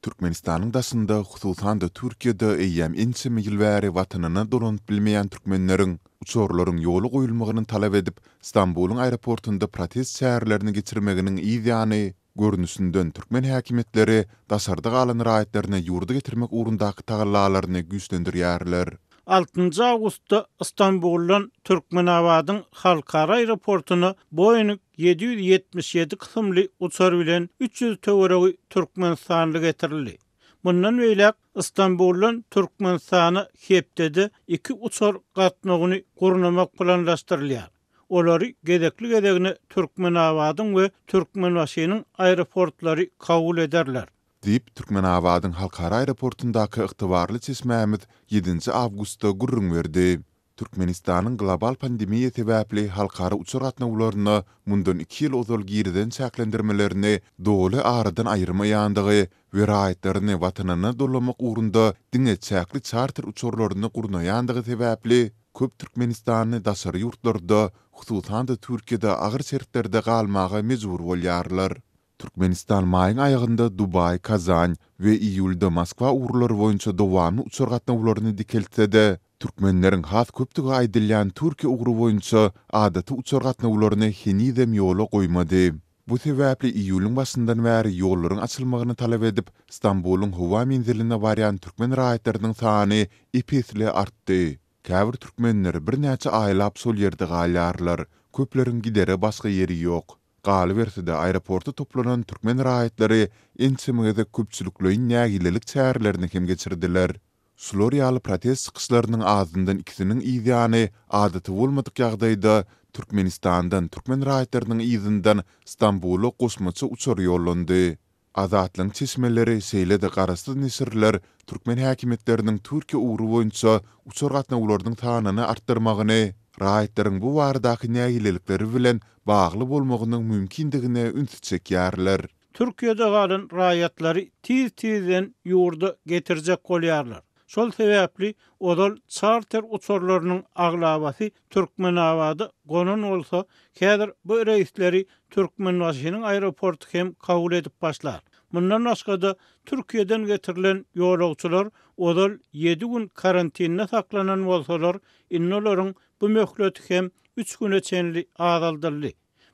Türkmenistanyň daşynda, hususan-da Türkiýede eýýäm ençeme ýyl bäri watanyna dolanyp bilmeýän türkmenleriň uçarlaryň ýola goýulmagyny talap edip, Stambulyň aeroportunda protest çärelerini geçirmeginiň yz ýany, görnüşinden türkmen häkimiýetleri daşarda galan raýatlaryny ýurda getirmek ugrundaky tagallalaryny güýçlendirýärler. Altynjy awgustda Stambuldan Türkmenabadyň halkara aeroportuna Boeing 777 kysymly uçar bilen 300 töweregi türkmenistanly getirildi. Mundan beýläk Stambuldan Türkmenistana hepdede iki uçar gatnawyny gurnamak planlaşdyrylýar. Olary gezekli-gezegine Türkmenabadyň we Türkmenbaşynyň aeroportlary kabul ederler. Diýip, Türkmenabadyň halkara aeroportundaky ygtybarly çeşmämiz ýedinji awgustda gürrüň berdi. Türkmenistanyň global pandemiýa sebäpli halkara uçar gatnawlaryna mundan iki ýyl ozal girizen çäklendirmelerini doly aradan aýyrmaýandygy we raýatlaryny Watanyna dolamak ugrunda diňe çäkli çarter uçarlaryny gurnaýandygy sebäpli köp türkmenistanly daşary ýurtlarda, hususan-da Türkiýede agyr şertlerde galmaga mejbur bolýarlar. Türkmenistan maýyň aýagynda Dubaý, Kazan we iýulda Moskwa ugurlary boýunça dowamly uçar gatnawlaryny dikeltse-de, türkmenleriň has köpdügi aýdylýan Türkiýe ugry boýunça adaty uçar gatnawlaryny henizem ýola goýmady. Bu sebäpli iýulyň başyndan bäri ýollaryň açylmagyny talap edip, Stambulyň howa menziline barýan türkmen raýatlarynyň sany ep-esli artdy. Käbir türkmenler birnäçe aýlap şol ýerde galýarlar, köpleriň gidere başga ýeri ýok. Galyberse-de, aeroporta toplanan türkmen raýatlary ençeme gezek köpçülikleýin nägilelik çärelerini hem geçirdiler. Şular ýaly protest çykyşlarynyň azyndan ikisiniň yzýany adaty bolmadyk ýagdaýda Türkmenistandan türkmen raýatlarynyň yzyndan Stambula goşmaça uçar ýollandy. Azatlygyň çeşmeleri, şeýle-de garaşsyz neşirler türkmen häkimiýetleriniň Türkiýe ugry boýunça uçar gatnawlarynyň sanyny artdyrmagyny raýatlaryň bu baradaky nägilelikleri bilen bagly bolmagynyň mümkindigine ünsi çekýärler. Türkiýede galan raýatlary tiz-tizden ýurda getirjek bolýarlar. Şol sebäpli ozal çarter uçarlarynyň aglabasy Türkmenabada gonan bolsa, häzir bu reýsleri Türkmenbaşynyň aeroporty hem kabul edip başlar. Mundan başga-da, Türkiýeden getirilen ýolagçylar ozal ýedi gün karantinde saklanan bolsalar, indi olaryň bu möhleti hem üç güne çenli azaldyldy.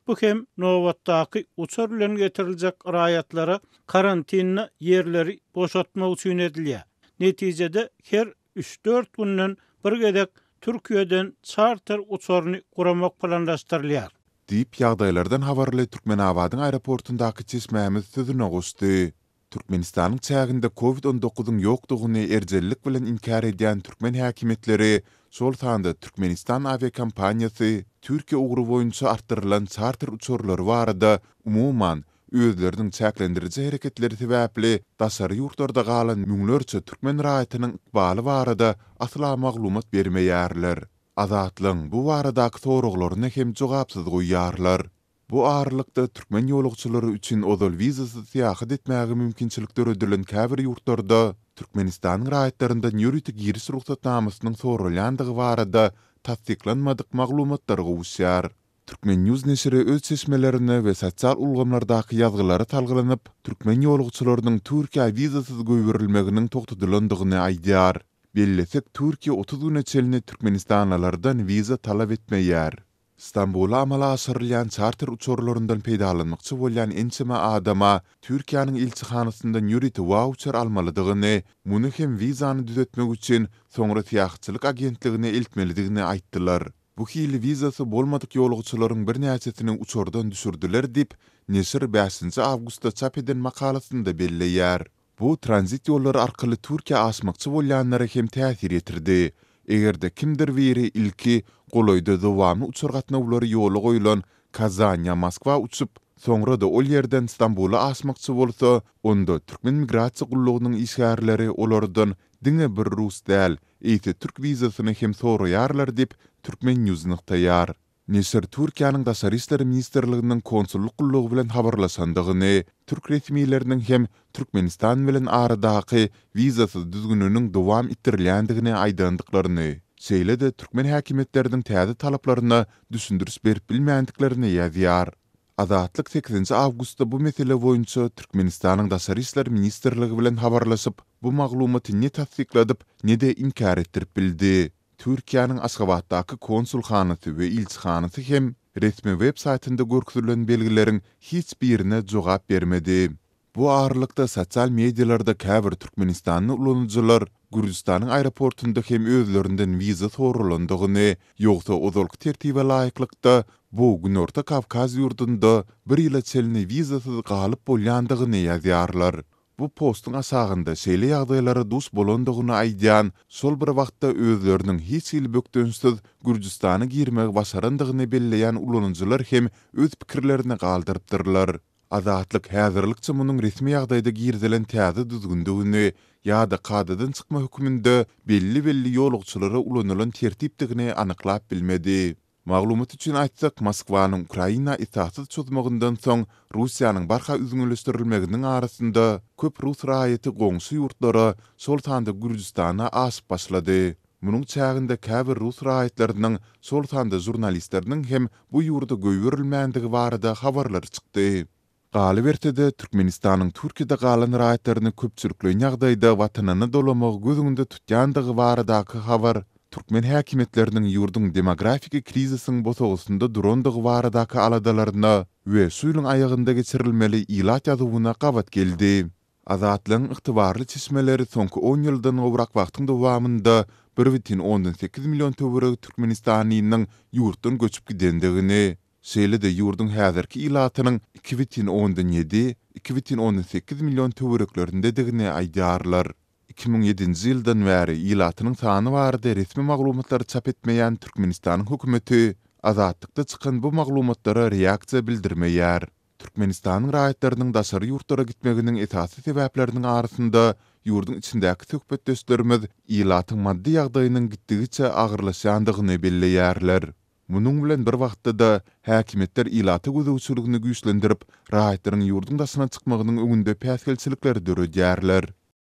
Bu hem nobatdaky uçar bilen getiriljek raýatlara karantinde ýerleri boşatmak üçin edilýär. Netijede her üç-dört günden bir gezek Türkiýeden çarter uçaryny guramak planlaşdyrylýar. Diýip, ýagdaýlardan habarly Türkmenabadyň aeroportundaky çeşmämiz sözüne goşdy. Türkmenistanyň çäginde Covid on dokuzyň ýokdugyny erjellik bilen inkär edýän türkmen häkimiýetleri, şol sanda Türkmenistan awiakompaniýasy Türkiýe ugry boýunça artdyrylan çarter uçarlary barada, umuman, özleriniň çäklendiriji hereketleri sebäpli daşary ýurtlarda galan müňlerçe türkmen raýatynyň ykbaly barada asla maglumat bermeýärler. Azatlygyň bu baradaky soraglaryny hem jogapsyz goýýarlar. Bu aralykda, türkmen ýolagçylary üçin ozal wizasyz syýahat etmäge mümkinçilik döredilen käbir ýurtlarda Türkmenistanyň raýatlaryndan ýörite giriş rugsatnamasynyň soralýandygy barada tassyklanmadyk maglumatlar gowuşýar. Turkmen. News neşiri öz çeşmelerine we sosial ulgamlardaky ýazgylara salgylanyp, türkmen ýolagçylarynyň Türkiýä wizasyz goýberilmeginiň togtadylandygyny aýdýar. Bellesek, Türkiýe 30 güne çenli türkmenistanlylardan wiza talap etmeýär. Stambula amala aşyrylýan çarter uçarlaryndan peýdalanmakçy bolýan ençeme adama Türkiýäniň ilçihanasyndan ýörite wauçer almalydygyny, muny hem wizany düzetmek üçin soňra syýahatçylyk agentligine eltmelidigini aýtdylar. Bu hili wizasy bolmadyk ýolagçylaryň birnäçesini uçardan düşürdiler diýip, neşir bäşinji awgustda çap eden makalasynda belleýär. Bu tranzit ýollary arkaly Türkiýä aşmakçy bolýanlara hem täsir ýetirdi. Eger-de kimdir biri ilki golaýda dowamly uçar gatnawlary ýola goýlan Kazan ýa Moskwa uçup, soňra-da ol ýerden Stambula aşmakçy bolsa, onda türkmen migrasiýa gullugynyň işgärleri olardan diňe bir rus däl, eýse türk wizasyny hem soraýarlar diýip, Turkmen. News nygtaýar. Neşir Türkiýäniň Daşary işler ministrliginiň konsullyk gullugy bilen habarlaşandygyny, türk resmileriniň hem Türkmenistan bilen aradaky wizasyz düzgüniniň dowam etdirilýändigini aýdandyklaryny, şeýle-de türkmen häkimiýetleriniň täze talaplaryna düşündiriş berip bilmändiklerini ýazýar. Azatlyk sekizinji awgustda bu mesele boýunça Türkmenistanyň Daşary işler ministrligi bilen habarlaşyp, bu maglumaty ne tassykladyp, ne-de inkär etdirip bildi. Türkiýäniň Aşgabatdaky konsulhanasy we ilçihanasy hem resmi web saýtynda görkezilen belgileriň hiç birine jogap bermedi. Bu aralykda, sosial medialarda käbir türkmenistanly ulanyjylar Gürjüstanyň aeroportunda hem özlerinden wiza soralandygyny, ýogsa ozalky tertibe laýyklykda, bu Günorta Kawkaz ýurdunda bir ýyla çenli wizasyz galyp bolýandygyny ýazýarlar. Bu postuň aşagynda şeýle ýagdaýlara duş bolandygyny aýdýan, şol bir wagtda özleriniň hiç hili bökdençsiz Gürjüstana girmegi başarandygyny belleýän ulanyjylar hem öz pikirlerini galdyrypdyrlar. Azatlyk häzirlikçe munuň resmi ýagdaýda girizilen täze düzgündigini ýa-da kadadan çykma hökmünde belli-belli ýolagçylara ulanylan tertipdigini anyklap bilmedi. Maglumat üçin aýtsak, Moskwanyň Ukraina esassyz çozmagyndan soň Russiýanyň barha üzňeleşdirilmeginiň arasynda köp rus raýaty goňşy ýurtlara, şol sanda Gürjüstana aşyp başlady. Munuň çäginde käbir rus raýatlarynyň, şol sanda žurnalistleriniň hem bu ýurda goýberilmändigi barada habarlar çykdy. Galyberse-de, Türkmenistanyň Türkiýede galan raýatlaryny köpçülikleýin ýagdaýda watanyna dolamagy göz öňünde tutýandygy baradaky habar türkmen häkimiýetleriniň ýurduň demografiki krizisiň bosagasynda durandygy baradaky aladalaryna we şu ýylyň aýagynda geçirilmeli ilat ýazuwyna gabat geldi. Azatlygyň ygtybarly çeşmeleri soňky on ýyldan gowrak wagtyň dowamynda 1,8 million töweregi türkmenistanlynyň ýurtdan göçüp gidendigini, şeýle-de ýurduň häzirki ilatynyň 2,7, 2,8 million töwereklerindedigini aýdýarlar. 2007-nji ýyldan bäri ilatynyň sany barada resmi maglumatlary çap etmeýän Türkmenistanyň hökümeti Azatlykda çykan bu maglumatlara reaksiýa bildirmeýär. Türkmenistanyň raýatlarynyň daşary ýurtlara gitmeginiň esasy sebäpleriniň arasynda ýurduň içindäki söhbetdeşlerimiz ilatyň maddy ýagdaýynyň gitdigiçe agyrlaşýandygyny belleýärler. Munuň bilen bir wagtda-da, häkimiýetler ilata gözegçiligini güýçlendirip, raýatlaryň ýurduň daşyna çykmagynyň öňünde päsgelçilikleri döredýärler.